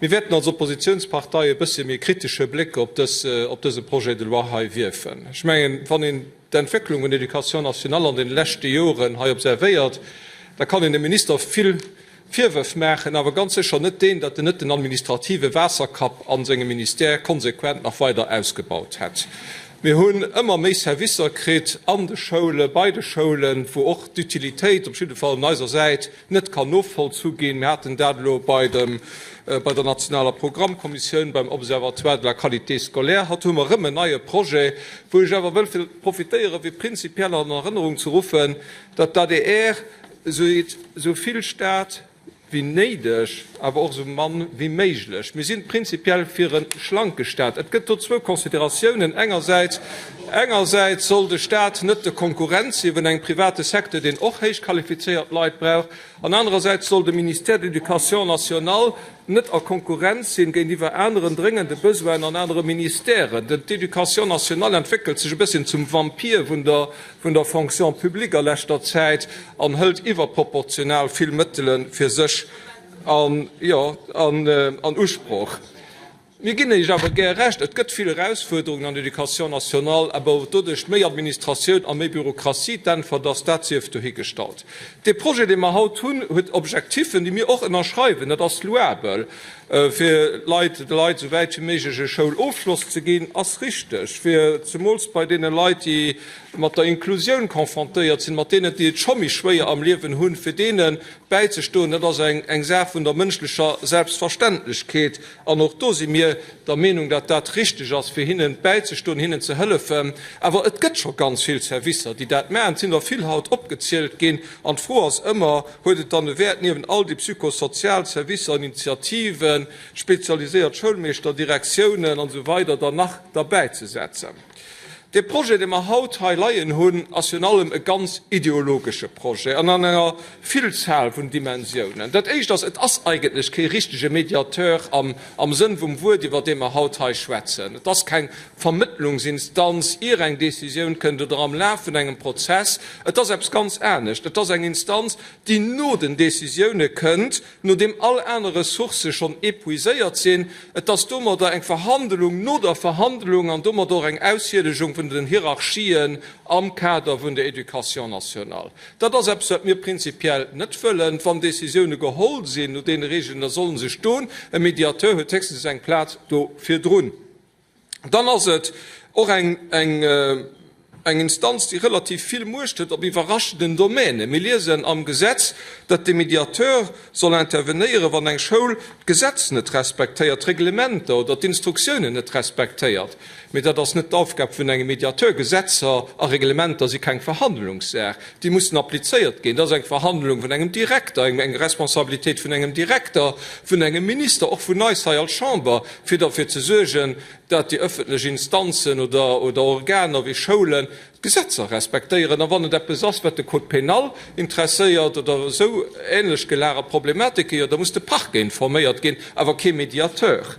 Mir wäerten als Oppositionspartei e bëssche méi kritesche Bléck op dës, op dëse Projet de loi hei wierfen. Ech mengen, wann een d'Entwécklung vun der Éducation nationale an deene leschte Joren hei observéiert, da kann een dem Minister vill Virwërf maachen, awer ganz sécher net deen, datt en net den administrative Waasserkapp a sengem Ministère konsequent nach weider ausgebaut hätt. Mir hunn ëmmer méi Servicer kritt an de Schoulen, bei de Schoulen, wou och d'Utilitéit, op jidde Fall un eiser Säit, net kann novollzu ginn. Mir haten dat elo bei dem, bei der nationaler Programmkommissioun, beim Observatoire de la qualité scolaire. Haut hu mer erëm en neie Projet, wou ech awer wëll profitéieren, fir prinzipiell an Erënnerung ze ruffen, datt d'ADR esou vill Stat wéi néideg, awer och esou mann wéi méiglech. Mir si prinzipiell fir e schlanke Stat. Et gëtt do zwou Consideratiounen. Engersäits, engersäits soll de Stat net de Konkurrent si vun engem private Secteur, deen och héich qualifizéiert Leit brauch, an anerersäits soll de Ministère de l'Éducation nationale net a Konkurrenz sinn géintiwwer aneren dréngende Besoinen an anere Ministèren. D'Éducation nationale entwéckelt sech e bësschen zum Vampir vun der vun der Fonction publique a leschter Zäit an hëlt iwwerproportional vill Mëttele fir sech an, jo, an Usproch. Mir ginn Iech awer gär Recht, et gëtt vill Erausfuerderungen an der Éducation nationale, awer ob doduerch méi Administratioun a méi Bürokratie d'Äntwert ass, dat sief dohigestallt. Dee Projet, dee mer haut hunn, huet Objectifen, déi mir och ënnerschreiwen. Dat ass louabel. Fir Leit, de Leit esou wäit wéi méiglech e Schoulofschloss ze ginn, ass richteg, fir zemools bei deene Leit, déi mat der Inklusioun confrontéiert sinn, mat deenen, déi et scho méi schwéier am Liewen hunn, fir deene bäizestoen. Dat ass eng Saach vun der mënschlecher Selbstverständlechkeet. An och do si mir der Meenung, datt dat richteg ass, fir hinne bäizestoen, hinnen ze hëllefen. Awer et gëtt scho ganz vill Servicer, déi dat maachen. Et sinn der vill haut opgezielt ginn. An d'Fro ass ëmmer, Huet et dann e Wäert, niewent all déi psychosozial Servicer an Initiativen, spezialiséiert Schoulmeeschter, Direktiounen an esou weider dann nach derbäizesetzen? Dee Projet, dee mer haut hei leien hunn, ass virun allem e ganz ideologesche Projet an an enger Villzahl vun Dimensiounen. Dat Éischt ass, et ass eigentlech kee richtege Mediateur am am Sënn vum Wuert, iwwer dee mer haut hei schwätzen. Et ass keng Vermëttlungsinstanz, ier eng Décisioun kënnt oder am Laf vun engem Prozess. Et ass eppes ganz anescht. Et ass eng Instanz, déi no den Décisioune kënnt, nodeem all aner Ressourcë schonn épuiséiert sinn. Et ass domadder eng Verhandelung no der Verhandelung an domadder och eng Aushielegung vun den Hierarchien am Kader vun der Éducation nationale. Dat ass eppes, wat mir prinzipiell net wëllen. Wann Décisioune geholl sinn no deene Regeln, da solle se stoen. E Mediateur huet héchstens eng Plaz do virdrun. Dann ass et och eng eng Instanz, déi relativ vill Muecht huet op iwwerraschenden Domänen. Mir liesen am Gesetz, datt de Mediateur soll intervenéieren, wann eng Schoul d'Gesetz net respektéiert, d'Reglementer oder d'Instruktiounen net respektéiert. Mee dat ass net d'Aufgab vun engem Mediateur. Gesetzer a Reglementer si keng Verhandlungssaach, déi mussen applizéiert ginn. Dat ass eng Verhandlung vun engem Direkter, eng Responsabilitéit vun engem Direkter, vun engem Minister, och vun eis hei als Chamber, fir derfir ze suergen, dat déi ëffentlech Instanzen oder Organer wéi Schoulen d'Gesetzer respektéieren. A wann et eppes ass, wat de Code pénal interesséiert oder esou änlech gelagert Problematike, jo da muss de Parquet informéiert ginn, awer kee Mediateur.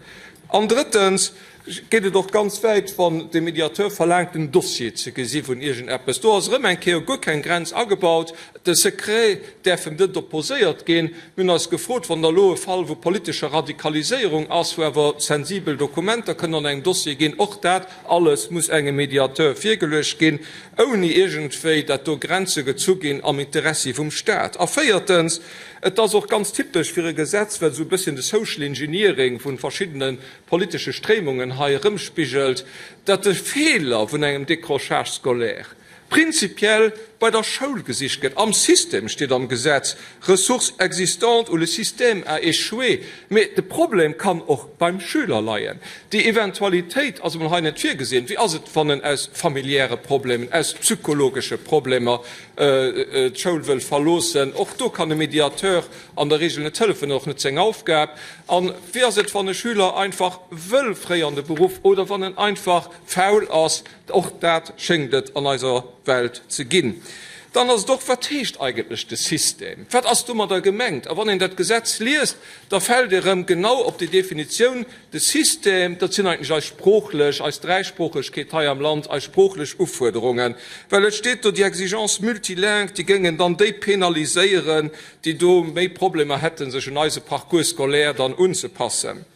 An drëttens geet et och ganz wäit, wann de Mediateur verlaangt, den Dossier ze gesi vun iergendeppes. Do ass erëm eng Kéier guer keng Grenz agebaut. De Secret däerf em net opposéiert ginn. Mir hunn eis gefrot, wann da elo e Fall vu politescher Radikaliséierung ass, wou awer sensibel Dokumenter kënnen an engem Dossier ginn, och dat alles muss engem Mediateur virgeluecht ginn, ouni iergendwéi dat do Grenze gezu ginn am Interessi vum Stat. A véiertens, Et ass och ganz typesch fir e Gesetz, wat esou e bësschen de Social Engineering vu verschiddene politesche Stréimungen hei erëmspigelt, datt de Feeler vun engem Décrochage scolaire prinzipiell bei der Schoul gesicht gëtt. Am System steet am Gesetz, ressources existantes ou le système a échoué. Mee de Problem kann och beim Schüler leien. Déi Eventualitéit ass emol hei net virgesinn. Wéi ass et, wann en aus familiäre Problemen, aus psychologesche Problemer d'Schoul wëll verloossen? Och do kann e Mediateur an der Regel net hëllefen, och net seng Aufgab. A wéi ass et, wann e Schüler einfach wëll fréi an de Beruff oder wann en einfach faul ass? Och dat schéngt et an eiser Welt ze ginn. Dann ass et och, Wat heescht eigentlech de System? Wat ass domadder gemengt? A wann een dat Gesetz liest, da fält ee rëm genau op déi Definitioun, De System, dat sinn eigentlech eis sproochlech, eis Dräisproochegkeet hei am Land, eis sproochlech Ufuerderungen. Well et steet do, déi Exigence multilingue, déi géingen dann déi penaliséieren, déi do méi Problemer hätten, sech un eise Parcours scolaire dann unzepassen.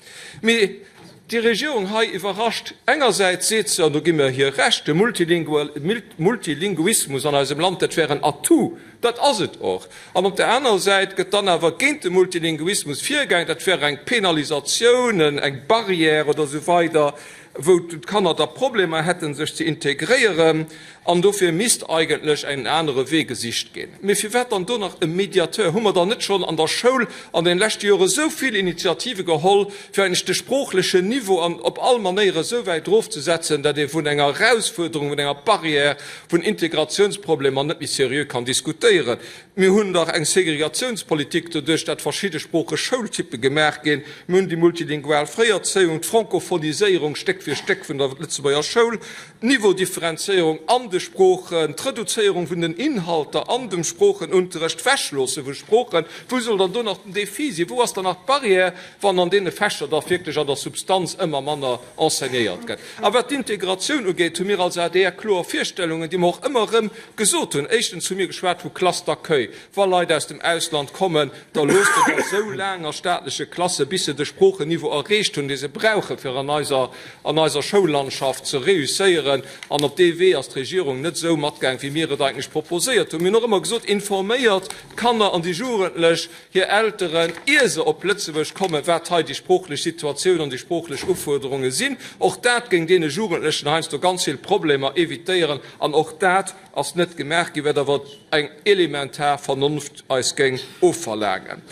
Mee déi Regierung hei iwwerrascht. Engersäits seet se, an do gi mer hir Recht, de Multilinguismus an eisem Land, dat wär en Atout. Dat ass et och. An op der anerer Säit gëtt dann awer géint de Multilinguismus virgaangen, dat wär eng Penalisatioun, eng Barrière oder esou weider, wou d'Kanner da Problemer hätten, sech ze integréieren. An dofir misst eigentlech en anere Wee gesicht ginn. Mee firwat dann do nach e Mediateur? Hu mer dann net schonn an der Schoul an den leschte Jore sou vill Initiative geholl, fir eigentlech de sproochlechen Niveau an op all Manéier esou wäit erofzesetzen, dat ee vun enger Erausfuerderung, vun enger Barrière, vun Integratiounsproblemer net méi seriö kann diskutéieren? Mir hunn dach eng Segregatiounspolitik, doduerch dat verschidde sproocheg Schoultyppe gemaach ginn. Mir hunn déi multilingual Fréierzéiung, d'Francophoniséierung Stéck fir Stéck vun der Lëtzebuerger Schoul, d'Niveaudifferenzéierung an de Sproochen, d'Reduzéierung vun den Inhalter an dem Sproochenunterrecht, d'Wechloosse vu Sproochen. Wou soll dann do nach den Défi sinn? Wou ass dann nach d'Barrière, wann an deene Fächer dach wierklech an der Substanz ëmmer manner enseignéiert gëtt? A wat d'Integratioun ugeet, hu mir als adr kloer Virstellungen, déi mer och ëmmer erëm gesot hunn. Éischtens hu mir geschwat vu Classes d'accueil. Wa Leit aus dem Ausland kommen, da loosst se der esou laang a staatleche Klasse bis se de Sproocheniveau erreecht hunn, dee se brauchen, fir an eiser, an eiser Schoullandschaft ze reusséieren. An op dee Wee ass d'Regierung net esou matgaang, wéi mir et eigentlech proposéiert hunn. Mir hunn och ëmmer gesot, Informéiert d'Kanner an déi Jugendlech, hir Elteren, ier se op Lëtzebuerg kommen, wat hei déi sproochlech Situatioun an déi sproochlech Ufuerderunge sinn. Och dat géing deene Jugendlechen heiansdo ganz vill Problemer évitéieren. An och dat ass net gemaach ginn, wat awer eng elementar Vernonft eis géing ofverlaangen.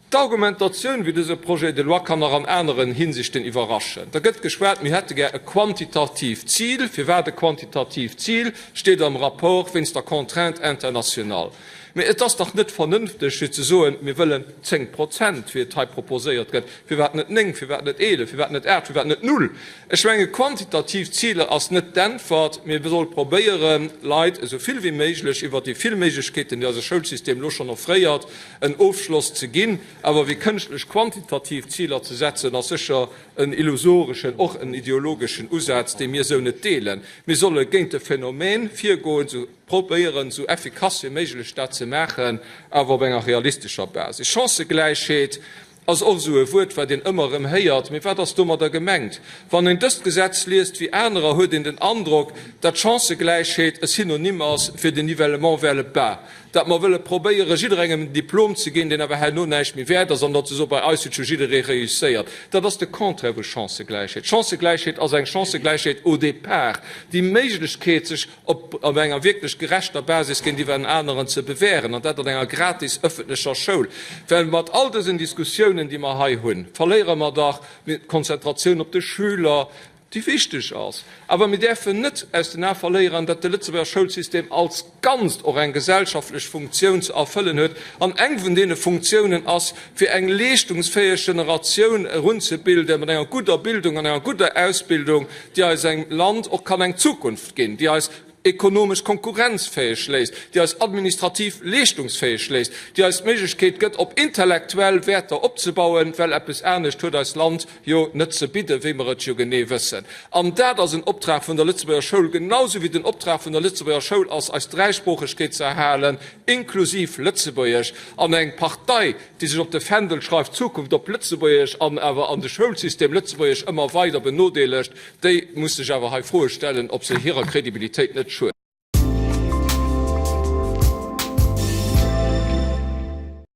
D'Argumentatioun wéi dëse Projet de loi kann nach an aneren Hinsichten iwwerraschen. Da gëtt geschwat, mir hätte gär e quantitatiivt Zil. Firwat e quantitatiivt Zil? Steet am Rapport, wéinst der Contrainte internationale. Mee et ass dach net vernënfteg, fir ze soen, mir wëllen 10 Prozent, wéi et hei proposéiert gëtt. Firwat net 9, firwat net 11, firwat net 8, firwat net null? Ech menge quantitativ Ziler ass net d'Äntwert. Mir solle probéieren, Leit esou vill wéi méiglech iwwert déi vill Méiglechkeeten, déi eise Schoulsystem elo schonn offréiert, en Ofschloss ze ginn. Awer wéi kënschtlech quantitativ Ziler ze setzen, ass sécher en illusoreschen, och en ideologeschen Usaz, dee mir esou net deelen. Mir solle géint de Phänomen virgoen, esou Probéieren, esou effikass wéi méiglech dat ze maachen, awer op enger realistescher Basis. Chancëgläichheet ass och esou e Wuert, wat een ëmmer erëm héiert. Mee wat ass domadder gemengt? Wann een dëst Gesetz liest wéi anerer, huet een den Androck, dat Chancëgläichheet e Synonym ass fir den Nivellement vers le bas, dat mer wëlle probéieren, jidderengem en Diplom ze ginn, deen awer herno näischt méi wäert ass, an datt se soe, bei eis huet scho jidderee réusséiert. Dat ass de Contraire vu Chancëgläichheet. Chancëgläichheet ass eng Chancëgläichheet au départ, déi Méiglechkeet, sech op op enger wierklech gerechter Basis géintiwwer en aneren ze bewähren, an dat an enger gratis öffentlecher Schoul. Well mat all dësen Diskussiounen, déi mer hei hunn, verléiere mer dach d'Konzentratioun op de Schüler, déi wichteg ass. Awer mir däerfen net aus den Ae verléieren, datt de Lëtzebuerger Schoulsystem als Ganzt och eng gesellschaftlech Funktioun ze erfëllen huet. An eng vun deene Funktiounen ass, fir eng leeschtungsfäeg Generatioun erunzebilden, mat enger gudder Bildung an enger gudder Ausbildung, déi eisem Land och kann eng Zukunft ginn, déi eis ekonomesch konkurrenzfäeg léisst, déi eis administrativ leeschtungsfäeg léisst, déi eis d'Méiglechkeet gëtt, op intellektuell Wäerter opzebauen, well eppes anescht huet eist Land jo net ze bidden, wéi mer et jo genee wëssen. An dat ass en Optrag vun der Lëtzebuerger Schoul, genausou wéi den Optrag vun der Lëtzebuerger Schoul ass, eis Dräisproochegkeet ze erhalen, inklusiv Lëtzebuergesch. An eng Partei, déi sech op de Fändel schreift, Zukunft op Lëtzebuergesch, an awer an de Schoulsystem Lëtzebuergesch ëmmer weider benodeelegt, déi muss sech awer hei Froe stellen, ob se hirer Kredibilitéit net.